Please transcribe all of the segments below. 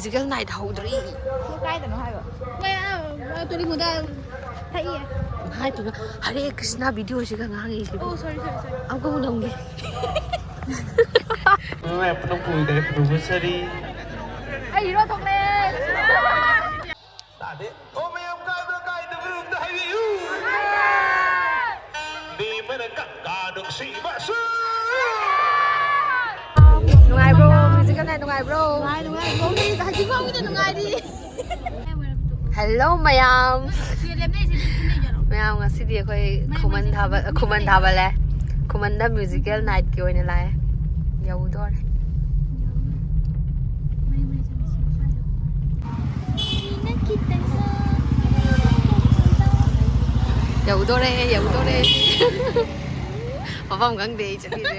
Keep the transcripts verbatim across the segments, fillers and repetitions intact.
ꯔꯤꯒꯦꯜ night ꯍꯧꯗ꯭ꯔꯤ꯫ ꯀꯥꯏꯗꯅꯣ ꯍꯥꯏꯕ? ꯃꯣꯏ, ꯑꯥ, ꯑꯥ, ꯇꯣꯂꯤꯃꯨꯗ ꯊꯛꯏꯌꯦ꯫ ꯍꯥꯏꯗꯨꯅ ꯍꯔꯦ ꯀ꯭ꯔꯤꯁꯅ ꯚꯤꯗꯤꯑꯣꯁꯤꯒ ꯉꯥꯡꯉꯤꯁꯤꯕꯨ꯫ ꯑꯣ, ꯁꯣꯔꯤ, ꯁꯣꯔꯤ, ꯁꯣꯔꯤ꯫ ꯑꯃꯨꯛꯀ ꯑꯃꯨꯛ ꯅꯝꯒꯦ꯫ ꯅꯨꯡꯉꯥꯏ, ꯄꯨꯂꯞ ꯀꯣꯏꯗꯅ ꯄꯨꯊꯣꯛꯆꯔꯤ꯫ ꯑꯩ ꯍꯤꯔꯣ ꯊꯣꯛꯂꯦ꯫ ꯇꯥꯗꯦ꯫ ꯑꯣ, ꯃꯌꯥꯝ ꯀꯥꯏꯕ꯭ꯔꯥ ꯀꯥꯏꯗꯕ꯭ꯔꯥ ꯑꯝꯇ ꯍꯥꯏꯕꯤꯌꯨ꯫ ꯕꯦꯝꯃꯅ ꯀꯪꯀꯥ ꯅꯨꯡꯁꯤꯕꯁꯨ꯫ ꯅꯨꯡꯉꯥꯏꯕ꯭ꯔꯣ? ꯃ꯭ꯌꯨꯖꯤꯀꯦꯜ ꯅꯥꯏꯠ ꯅꯨꯡꯉꯥꯏꯕ꯭ꯔꯣ? ꯅꯨꯡꯉꯥꯏ, ꯅꯨꯡꯉꯥꯏ꯫ ꯍꯧꯖꯤꯛ, ꯍꯧꯖꯤꯛ ꯐꯥꯎꯒꯤꯗ ꯅꯨꯡꯉꯥꯏꯔꯤ꯫ ꯍꯦꯜꯂꯣ ꯃꯌꯥꯝ꯫ ꯁꯤ ꯂꯦꯞꯅꯩꯁꯦ ꯂꯦꯞꯅꯩ ꯌꯥꯔꯣ? ꯃꯌꯥꯝ, ꯉꯁꯤꯗꯤ ꯑꯩꯈꯣꯏ ꯃꯌꯥꯝ ꯈꯨꯃꯟ ꯉꯁꯤ ꯊꯥꯕ, ꯂꯦꯞꯅꯩ ꯈꯨꯃꯟ ꯌꯥꯔꯣ? ꯊꯥꯕꯜ ꯂꯩ꯫ ꯈꯨꯃꯟꯗ ꯃ꯭ꯌꯨꯖꯤꯀꯦꯜ ꯅꯥꯏꯠꯀꯤ ꯑꯣꯏꯅ ꯂꯥꯛꯑꯦ꯫ ꯌꯧꯗꯣꯔꯦ꯫ ꯌꯧꯗꯣꯔꯦ, ꯌꯧꯗꯣꯔꯦ꯫ ꯃꯐꯝ ꯈꯪꯗꯦ ꯑꯩ ꯆꯠꯂꯤꯁꯦ꯫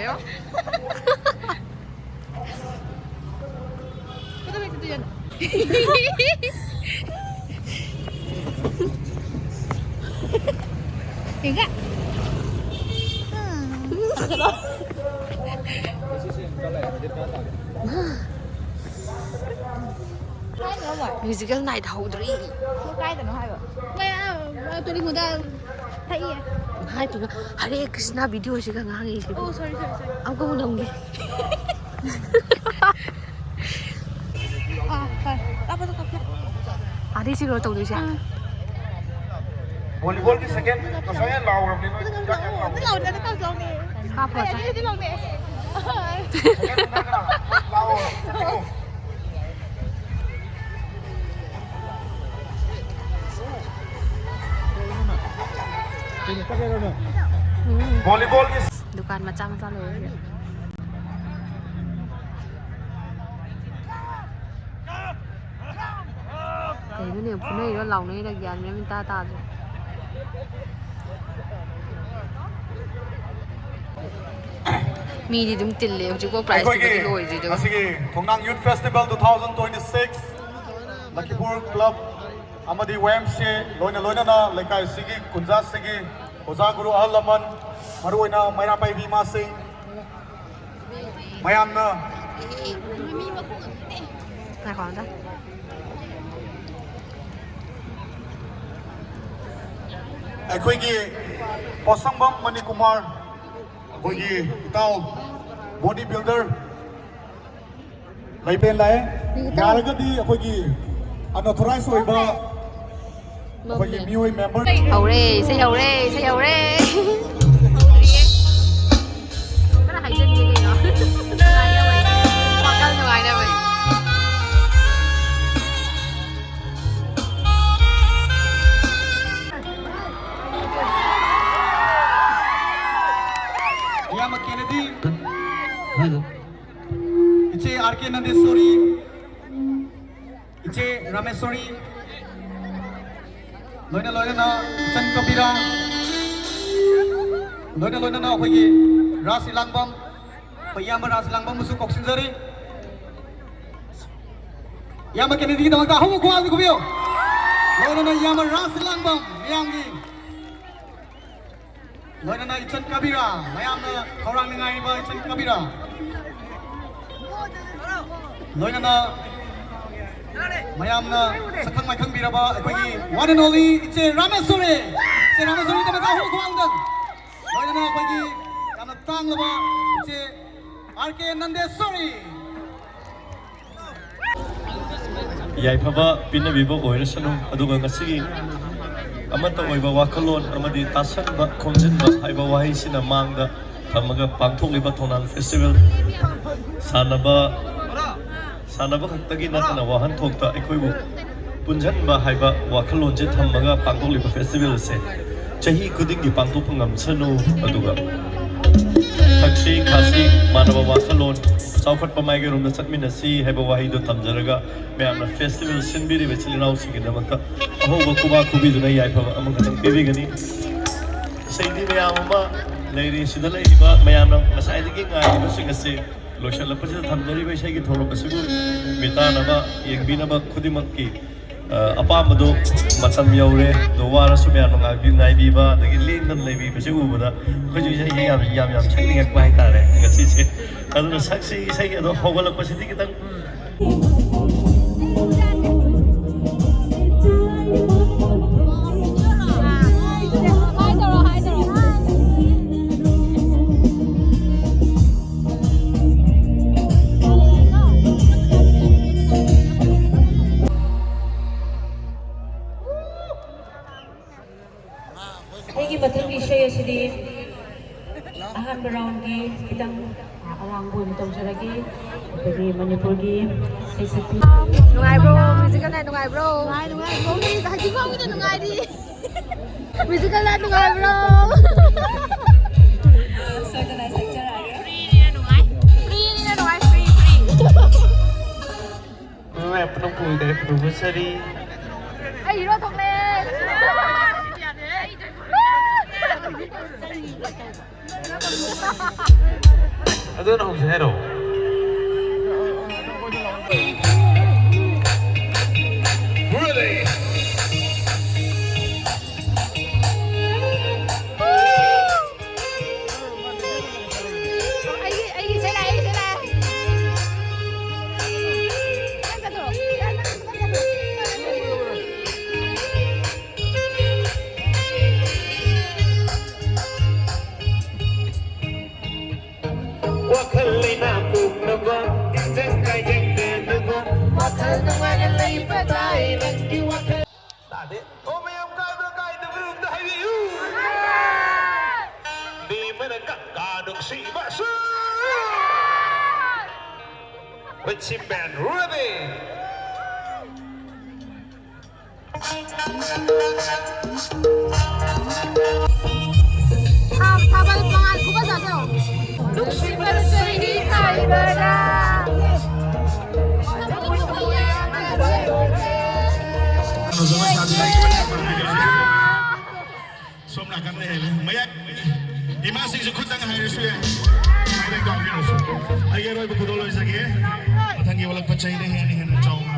ꯀꯩꯒ? ꯃ꯭ꯌꯨꯖꯤꯀꯦꯜ ꯅꯥꯏꯠ ꯍꯧꯗ꯭ꯔꯤ꯫ ꯀꯥꯏꯗꯅꯣ ꯍꯥꯏꯕ? ꯃꯣꯏ, ꯑꯥ, ꯑꯥ, ꯇꯣꯂꯤꯃꯨꯗ ꯊꯛꯏꯌꯦ꯫ ꯍꯥꯏꯗꯨꯅ ꯍꯔꯦ ꯀ꯭ꯔꯤꯁꯅ ꯚꯤꯗꯤꯑꯣꯁꯤꯒ ꯉꯥꯡꯉꯤꯁꯤꯕꯨ꯫ ꯑꯣ, ꯁꯣꯔꯤ, ꯁꯣꯔꯤ, ꯁꯣꯔꯤ꯫ ꯑꯃꯨꯛꯀ ꯑꯃꯨꯛ ꯅꯝꯒꯦ꯫ ꯑꯥ, ꯍꯣꯏ꯫ ꯀꯥꯞꯄꯗꯣ ꯀꯥꯞꯄꯣ꯫ ꯑꯥꯗꯩ ꯁꯤꯔꯣ ꯇꯧꯗꯣꯏꯁꯦ? ꯑꯥ꯫ ꯚꯣꯂꯤꯕꯣꯜꯒꯤ ꯁꯦꯀꯦꯟ ꯉꯁꯥꯏ ꯂꯥꯎꯔꯕꯅꯤ ꯅꯣꯏ꯫ ꯀꯥꯞꯄꯣ꯫ ꯑꯩ ꯑꯅꯤꯗꯤ ꯂꯥꯎꯅꯦ꯫ ꯁꯦꯀꯦꯟ ꯀꯅꯥ ꯀꯅꯥ? ꯂꯥꯎꯑꯣ꯫ ꯎꯝ꯫ ꯚꯣꯂꯤꯕꯣꯜꯒꯤ ꯗꯨꯀꯥꯟ ꯃꯆꯥ ꯃꯆꯥ ꯂꯩꯔꯦ꯫ ꯀꯩꯅꯣꯅꯦ, ꯐꯨꯅꯩꯔꯣ ꯂꯥꯎꯅꯩꯔꯣ ꯒ꯭ꯌꯥꯟ ꯃꯦꯟ ꯑꯃ ꯏꯇꯥ ꯇꯥꯗ꯭ꯔꯦ꯫ ꯃꯤꯗꯤ ꯑꯗꯨꯝ ꯇꯤꯜꯂꯦ ꯍꯧꯖꯤꯛꯐꯥꯎ꯫ ꯑꯩꯈꯣꯏꯒꯤ prizeꯇꯨꯕꯨꯗꯤ ꯂꯣꯏꯗ꯭ꯔꯤꯗꯨꯕꯨ꯫ ꯉꯁꯤꯒꯤ ꯈꯣꯡꯅꯥꯡ Youth Festival two thousand twenty-six ꯂꯈꯤꯄꯨꯔ club ꯑꯃꯗꯤ Y M C A ꯂꯣꯏꯅ ꯂꯣꯏꯅꯅ ꯂꯩꯀꯥꯏꯁꯤꯒꯤ ꯈꯨꯟꯖꯥꯁꯤꯒꯤ ꯑꯣꯖꯥ ꯒꯨꯔꯨ ꯑꯍꯜ ꯂꯃꯟ, ꯃꯔꯨꯑꯣꯏꯅ ꯃꯩꯔꯥ ꯄꯥꯏꯕꯤ ꯏꯃꯥꯁꯤꯡ, ꯃꯌꯥꯝꯅ ꯉꯥꯏꯈꯣ ꯑꯝꯇ꯫ ꯑꯩꯈꯣꯏꯒꯤ ꯄꯣꯠꯁꯪꯕꯝ ꯃꯅꯤꯀꯨꯃꯥꯔ, ꯑꯩꯈꯣꯏꯒꯤ ꯏꯇꯥꯎ ꯕꯣꯗꯤ ꯕꯤꯜꯗꯔ ꯂꯩꯕꯦꯟ ꯂꯥꯛꯑꯦ꯫ ꯌꯥꯔꯒꯗꯤ ꯑꯩꯈꯣꯏꯒꯤ ꯑꯟꯑꯣꯊꯣꯔꯥꯏꯁ ꯑꯣꯏꯕ ꯑꯩꯈꯣꯏꯒꯤ ꯃꯤꯑꯣꯏ ꯃꯦꯝꯕꯔ ꯍꯧꯔꯦ, ꯏꯁꯩ ꯍꯧꯔꯦ, ꯏꯁꯩ ꯍꯧꯔꯦ꯫ ꯍꯧꯔꯤꯌꯦ꯫ ꯈꯔ ꯍꯥꯏꯖꯟꯒꯦ ꯀꯩꯅꯣ꯫ ꯅꯨꯡꯉꯥꯏꯅꯕꯅꯤ꯫ ꯋꯥꯈꯜ ꯅꯨꯡꯉꯥꯏꯅꯕꯅꯤ꯫ ꯏꯌꯥꯝꯕ ꯀꯦꯅꯦꯗꯤ, ꯏꯆꯦ ꯑꯥꯔ ꯀꯦ ꯅꯟꯗꯦꯁꯣꯔꯤ, ꯏꯆꯦ ꯔꯥꯃꯦꯁꯣꯔꯤ, ꯂꯣꯏꯅ ꯂꯣꯏꯅꯅ ꯏꯆꯟ ꯀꯕꯤꯔꯥ, ꯂꯣꯏꯅ ꯂꯣꯏꯅꯅ ꯑꯩꯈꯣꯏꯒꯤ ꯔꯥꯁ ꯏꯂꯥꯡꯕꯝ, ꯑꯩꯈꯣꯏ ꯏꯌꯥꯝꯕ ꯔꯥꯁ ꯏꯂꯥꯡꯕꯝꯕꯨꯁꯨ ꯀꯧꯁꯤꯟꯖꯔꯤ꯫ ꯏꯌꯥꯝꯕ ꯀꯦꯅꯦꯗꯤꯒꯤꯗꯃꯛꯇ ꯑꯍꯧꯕ ꯈꯨꯋꯥꯡꯗ ꯈꯨꯕꯤꯌꯨ꯫ ꯂꯣꯏꯅꯅ ꯏꯌꯥꯝꯕ ꯔꯥꯁ ꯏꯂꯥꯡꯕꯝ ꯃꯌꯥꯝꯒꯤ ꯂꯣꯏꯅꯅ ꯏꯆꯟ ꯀꯕꯤꯔꯥ, ꯃꯌꯥꯝꯅ ꯈꯧꯔꯥꯡꯅ ꯉꯥꯏꯔꯤꯕ ꯏꯆꯟ ꯀꯕꯤꯔꯥ, ꯂꯣꯏꯅꯅ ꯃꯌꯥꯝꯅ ꯁꯛꯈꯪ ꯃꯥꯏꯈꯪꯕꯤꯔꯕ ꯑꯩꯈꯣꯏꯒꯤ one and only ꯏꯆꯦ ꯔꯥꯃꯦꯁꯣꯔꯤ, ꯏꯆꯦ ꯔꯥꯃꯦꯁꯣꯔꯤꯗꯃꯛꯇ ꯑꯍꯧꯕ ꯈꯨꯋꯥꯡꯗ, ꯂꯣꯏꯅꯅ ꯑꯩꯈꯣꯏꯒꯤ ꯌꯥꯝꯅ ꯇꯥꯡꯂꯕ ꯏꯆꯦ ꯑꯥꯔ ꯀꯦ ꯅꯟꯗꯦꯁꯣꯔꯤ꯫ ꯌꯥꯏꯐꯕ ꯄꯤꯅꯕꯤꯕ ꯑꯣꯏꯔꯁꯅꯨ꯫ ꯑꯗꯨꯒ ꯉꯁꯤꯒꯤ ꯑꯃꯠꯇ ꯑꯣꯏꯕ ꯋꯥꯈꯜꯂꯣꯟ ꯑꯃꯗꯤ ꯇꯥꯁꯟꯕ, ꯈꯣꯝꯖꯤꯟꯕ ꯍꯥꯏꯕ ꯋꯥꯍꯩꯁꯤꯅ ꯃꯥꯡꯗ ꯊꯝꯃꯒ ꯄꯥꯡꯊꯣꯛꯂꯤꯕ ꯊꯧꯅꯥ ꯐꯦꯁꯇꯤꯚꯦꯜ, ꯁꯥꯟꯅꯕ, ꯁꯥꯟꯅꯕ ꯈꯛꯇꯒꯤ ꯅꯠꯇꯅ ꯋꯥꯍꯟꯊꯣꯛꯇ ꯑꯩꯈꯣꯏꯕꯨ ꯄꯨꯟꯁꯤꯟꯕ ꯍꯥꯏꯕ ꯋꯥꯈꯜꯂꯣꯟꯁꯦ ꯊꯝꯃꯒ ꯄꯥꯡꯊꯣꯛꯂꯤꯕ ꯐꯦꯁꯇꯤꯚꯦꯜ ꯑꯁꯦ ꯆꯍꯤ ꯈꯨꯗꯤꯡꯒꯤ ꯄꯥꯡꯊꯣꯛꯄ ꯉꯝꯁꯅꯨ꯫ ꯑꯗꯨꯒ ꯊꯛꯁꯤ ꯈꯥꯁꯤ, ꯃꯥꯟꯅꯕ ꯋꯥꯈꯜꯂꯣꯟ, ꯆꯥꯎꯈꯠꯄ ꯃꯥꯏꯀꯩꯔꯣꯝꯗ ꯆꯠꯃꯤꯟꯅꯁꯤ ꯍꯥꯏꯕ ꯋꯥꯍꯩꯗꯣ ꯊꯝꯖꯔꯒ, ꯃꯌꯥꯝꯅ ꯐꯦꯁꯇꯤꯚꯦꯜ ꯁꯤꯟꯕꯤꯔꯤꯕ ꯏꯆꯤꯜ ꯏꯅꯥꯎꯁꯤꯡꯒꯤꯗꯃꯛꯇ ꯑꯍꯧꯕ ꯈꯨꯕꯥꯛ ꯈꯨꯕꯤꯗꯨꯅ ꯌꯥꯏꯐꯕ ꯑꯃꯈꯛꯇꯪ ꯄꯤꯕꯤꯒꯅꯤ꯫ ꯏꯁꯩꯗꯤ ꯃꯌꯥꯝ ꯑꯃ ꯂꯩꯔꯤ, ꯁꯤꯗ ꯂꯩꯔꯤꯕ ꯃꯌꯥꯝꯅ ꯉꯁꯥꯏꯗꯒꯤ ꯉꯥꯏꯔꯤꯕꯁꯤꯡ ꯑꯁꯤ ꯂꯣꯏꯁꯤꯜꯂꯛꯄꯁꯤꯗ ꯊꯝꯖꯔꯤꯕ ꯏꯁꯩꯒꯤ ꯊꯧꯔꯝ ꯑꯁꯤꯕꯨ ꯃꯤꯇꯥꯅꯕ, ꯌꯦꯡꯕꯤꯅꯕ ꯈꯨꯗꯤꯡꯃꯛꯀꯤ ꯑ, ꯑꯄꯥꯝꯕꯗꯣ ꯃꯇꯝ ꯌꯧꯔꯦ꯫ ꯑꯗꯣ ꯋꯥꯔꯁꯨ ꯃꯌꯥꯝꯅ ꯉꯥꯏꯕꯤ-, ꯉꯥꯏꯕꯤꯕ, ꯑꯗꯒꯤ ꯂꯦꯡꯗꯅ ꯂꯩꯕꯤꯕꯁꯦ ꯎꯕꯗ ꯑꯩꯈꯣꯏꯁꯨ ꯏꯁꯩꯁꯦ ꯌꯥꯝ, ꯌꯥꯝ, ꯌꯥꯝ ꯁꯛꯅꯤꯡꯉꯛꯄ ꯍꯥꯏꯇꯥꯔꯦ ꯉꯁꯤ꯫ ꯑꯗꯨꯅ ꯁꯛꯁꯤ ꯏꯁꯩ ꯑꯗꯣ ꯍꯧꯒꯠꯂꯛꯄꯁꯤꯗꯤ ꯈꯤꯇꯪ ꯑꯩꯒꯤ ꯃꯊꯪꯒꯤ ꯏꯁꯩ ꯑꯁꯤꯗꯤ ꯑꯍꯥꯟꯕ ꯔꯥꯎꯟꯒꯤ ꯈꯤꯇꯪ ꯑꯔꯥꯡꯕ ꯑꯣꯏꯅ ꯇꯧꯖꯔꯒꯦ꯫ ꯑꯩꯈꯣꯏꯒꯤ ꯃꯅꯤꯄꯨꯔꯒꯤ ꯏꯁꯩ ꯁꯛꯄꯤ ꯅꯨꯡꯉꯥꯏꯕ꯭ꯔꯣ? ꯃ꯭ꯌꯨꯖꯤꯀꯦꯜ ꯅꯥꯏꯠ ꯅꯨꯡꯉꯥꯏꯕ꯭ꯔꯣ? ꯅꯨꯡꯉꯥꯏ, ꯅꯨꯡꯉꯥꯏ꯫ ꯍꯧꯖꯤꯛ ꯐꯥꯎꯒꯤꯗꯤ ꯅꯨꯡꯉꯥꯏꯔꯤ꯫ ꯃ꯭ꯌꯨꯖꯤꯀꯦꯜ ꯅꯥꯏꯠ ꯅꯨꯡꯉꯥꯏꯕ꯭ꯔꯣ? ꯁꯣꯏꯗꯅ ꯁꯛꯆꯔꯛꯑꯒꯦ꯫ ꯐ꯭ꯔꯤꯅꯤꯅ ꯅꯨꯡꯉꯥꯏ꯫ ꯐ꯭ꯔꯤꯅꯤꯅ ꯅꯨꯡꯉꯥꯏ, ꯐ꯭ꯔꯤ, ꯐ꯭ꯔꯤ꯫ ꯔꯦꯞꯅ ꯄꯨꯜꯗ ꯄꯨꯕꯁꯔꯤ꯫ ꯑꯩ ꯍꯤꯔꯣ ꯊꯣꯛꯂꯛꯑꯦ꯫ ꯑꯗꯨꯅ ꯍꯧꯖꯤꯛ ꯍꯥꯏꯔꯣ꯫ ꯋꯥꯈꯜ ꯂꯩꯅꯥ ꯀꯣꯛꯅꯕ, ꯇꯤꯟꯖꯪ ꯀꯥꯏꯖꯪꯗꯅꯕ, ꯋꯥꯈꯜ ꯅꯨꯡꯉꯥꯏꯅ ꯂꯩꯕ ꯇꯥꯏ ꯅꯪꯒꯤ ꯋꯥꯈꯜ꯫ ꯇꯥꯗꯦ꯫ ꯑꯣ, ꯃꯌꯥꯝ ꯀꯥꯏꯕ꯭ꯔꯥ ꯀꯥꯏꯗꯕ꯭ꯔꯥ ꯑꯝꯇ ꯍꯥꯏꯕꯤꯌꯨ꯫ ꯕꯦꯝꯃꯅ ꯀꯀꯥ ꯅꯨꯡꯁꯤꯕ ꯁꯨ꯫ Richie Band ready꯫ ꯊꯥ- ꯊꯥꯕꯜ ꯃꯉꯥꯜ ꯈꯨꯕ ꯁꯥꯁꯦ꯫ ꯅꯨꯡꯁꯤꯕ ꯆꯍꯤ ꯈꯥꯏꯕꯔꯥ? ꯁꯣꯝ ꯅꯥꯀꯟꯗ ꯍꯦꯜꯂꯦ꯫ ꯃꯌꯥꯏ ꯏꯃꯥꯁꯤꯡꯁꯨ ꯈꯨꯠꯇꯪ ꯍꯥꯏꯔꯁꯨ ꯌꯥꯏ꯫ ꯃꯌꯥꯏꯗ ꯀꯥꯎꯕꯤꯔꯁꯨ꯫ ꯑꯩꯒꯤ ꯑꯔꯣꯏꯕ ꯈꯨꯗꯣꯜ ꯑꯣꯏꯖꯒꯦ꯫ ꯃꯊꯪꯒꯤ ꯑꯣꯜꯂꯛꯄ ꯆꯍꯤꯗ ꯍꯦꯟꯅ ꯍꯦꯟꯅ ꯆꯥꯎꯅ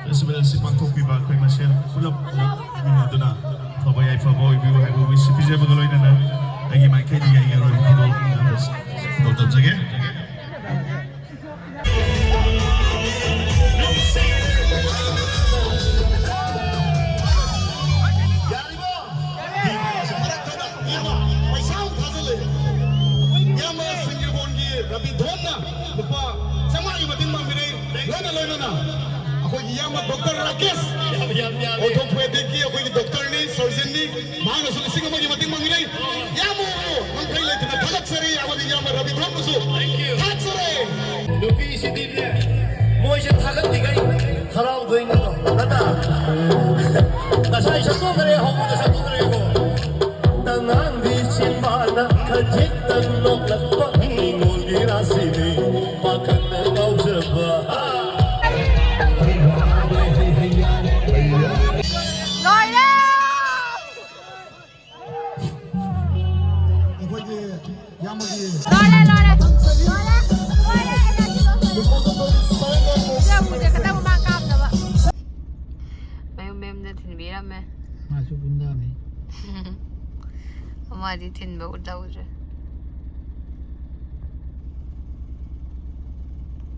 ꯐꯦꯁꯇꯤꯚꯦꯜ ꯑꯁꯤ ꯄꯥꯡꯊꯣꯛꯄꯤꯕ ꯑꯩꯈꯣꯏ ꯃꯁꯦꯜ ꯄꯨꯂꯞ ꯄꯨꯂꯞ ꯄꯨꯟꯃꯤꯟꯅꯗꯨꯅ ꯑꯐꯕ ꯌꯥꯏꯐꯕ ꯑꯣꯏꯕꯤꯌꯨ ꯍꯥꯏꯕ wish ꯄꯤꯖꯕꯒ ꯂꯣꯏꯅꯅ ꯑꯩꯒꯤ ꯃꯥꯏꯀꯩꯗꯒꯤ ꯑꯩꯒꯤ ꯑꯔꯣꯏꯕ ꯈꯨꯗꯣꯜ ꯇꯧꯖꯒꯦ꯫ ꯏꯌꯥꯝꯕ, ꯄꯩꯁꯥ ꯑꯃꯨꯛ ꯊꯥꯖꯤꯜꯂꯦ꯫ ꯏꯌꯥꯝꯕ ꯁꯤꯡꯖꯕꯣꯟꯒꯤ ꯔꯕꯤꯙꯣꯟꯅ ꯂꯨꯄꯥ ꯆꯥꯝꯃꯉꯥꯒꯤ ꯃꯇꯦꯡ ꯄꯥꯡꯕꯤꯔꯦ꯫ ꯂꯣꯏꯅ ꯂꯣꯏꯅꯅ ꯑꯩꯈꯣꯏꯒꯤ ꯏꯌꯥꯝꯕ ꯗꯣꯛꯇꯔ ꯔꯥꯀꯦꯁ, ꯌꯥꯝ, ꯌꯥꯝ, ꯌꯥꯝ꯫ ꯑꯣꯔꯊꯣꯄꯦꯗꯤꯛꯀꯤ ꯑꯩꯈꯣꯏꯒꯤ ꯗꯣꯛꯇꯔꯅꯤ, ꯁꯔꯖꯟꯅꯤ, ꯃꯍꯥꯛꯅꯁꯨ ꯂꯤꯁꯤꯡ ꯑꯃꯒꯤ ꯃꯇꯦꯡ ꯄꯥꯡꯕꯤꯔꯦ꯫ ꯏꯌꯥꯝꯕꯕꯨ ꯉꯝꯈꯩ ꯂꯩꯇꯅ ꯊꯥꯒꯠꯆꯔꯤ꯫ ꯑꯃꯗꯤ ꯏꯌꯥꯝꯕ ꯔꯕꯤꯊꯣꯟꯕꯨꯁꯨ ꯊꯥꯒꯠꯆꯔꯤ꯫ ꯅꯨꯄꯤꯁꯤꯗꯤꯅꯦ, ꯃꯣꯏꯁꯦ ꯊꯥꯒꯠꯂꯤꯉꯩ ꯍꯔꯥꯎꯗꯣꯏꯅꯣ? ꯅꯠꯇ꯭ꯔꯥ? ꯉꯁꯥꯏ ꯁꯛꯇꯣꯛꯈ꯭ꯔꯦ, ꯍꯧꯕꯗ ꯁꯛꯇꯣꯛꯈ꯭ꯔꯦꯀꯣ꯫ ꯑꯉꯥꯡꯒꯤ ꯆꯤꯟꯕꯥꯜꯗ ꯈꯖꯤꯛꯇꯪ ꯅꯣꯛꯂꯛꯄ ꯅꯤꯡꯉꯣꯜꯒꯤ ꯔꯥꯁꯤꯅꯤ ꯄꯥꯈꯪꯅ ꯉꯥꯎꯖꯕ꯫ ꯂꯣꯏꯔꯦ! ꯑꯩꯈꯣꯏꯒꯤ ꯏꯌꯥꯝꯕꯒꯤ ꯂꯣꯏꯔꯦ, ꯂꯣꯏꯔꯦ! ꯂꯣꯏꯔꯦ! ꯂꯣꯏꯔꯦ! ꯑꯩꯅ ꯁꯤ ꯂꯧꯊꯣꯛꯑꯦ꯫ ꯁꯤ ꯑꯃꯨꯕꯁꯦ ꯈꯛꯇꯪ ꯃꯥ ꯀꯥꯞꯅꯕ꯫ ꯃꯌꯨꯝ ꯃꯌꯨꯝꯗ ꯊꯤꯟꯕꯤꯔꯝꯃꯦ꯫ ꯃꯥꯁꯨ ꯒꯨꯟꯗꯥꯅꯤ꯫ ꯑꯃꯗꯤ ꯊꯤꯟꯕ ꯎꯗꯧꯗ꯭ꯔꯦ꯫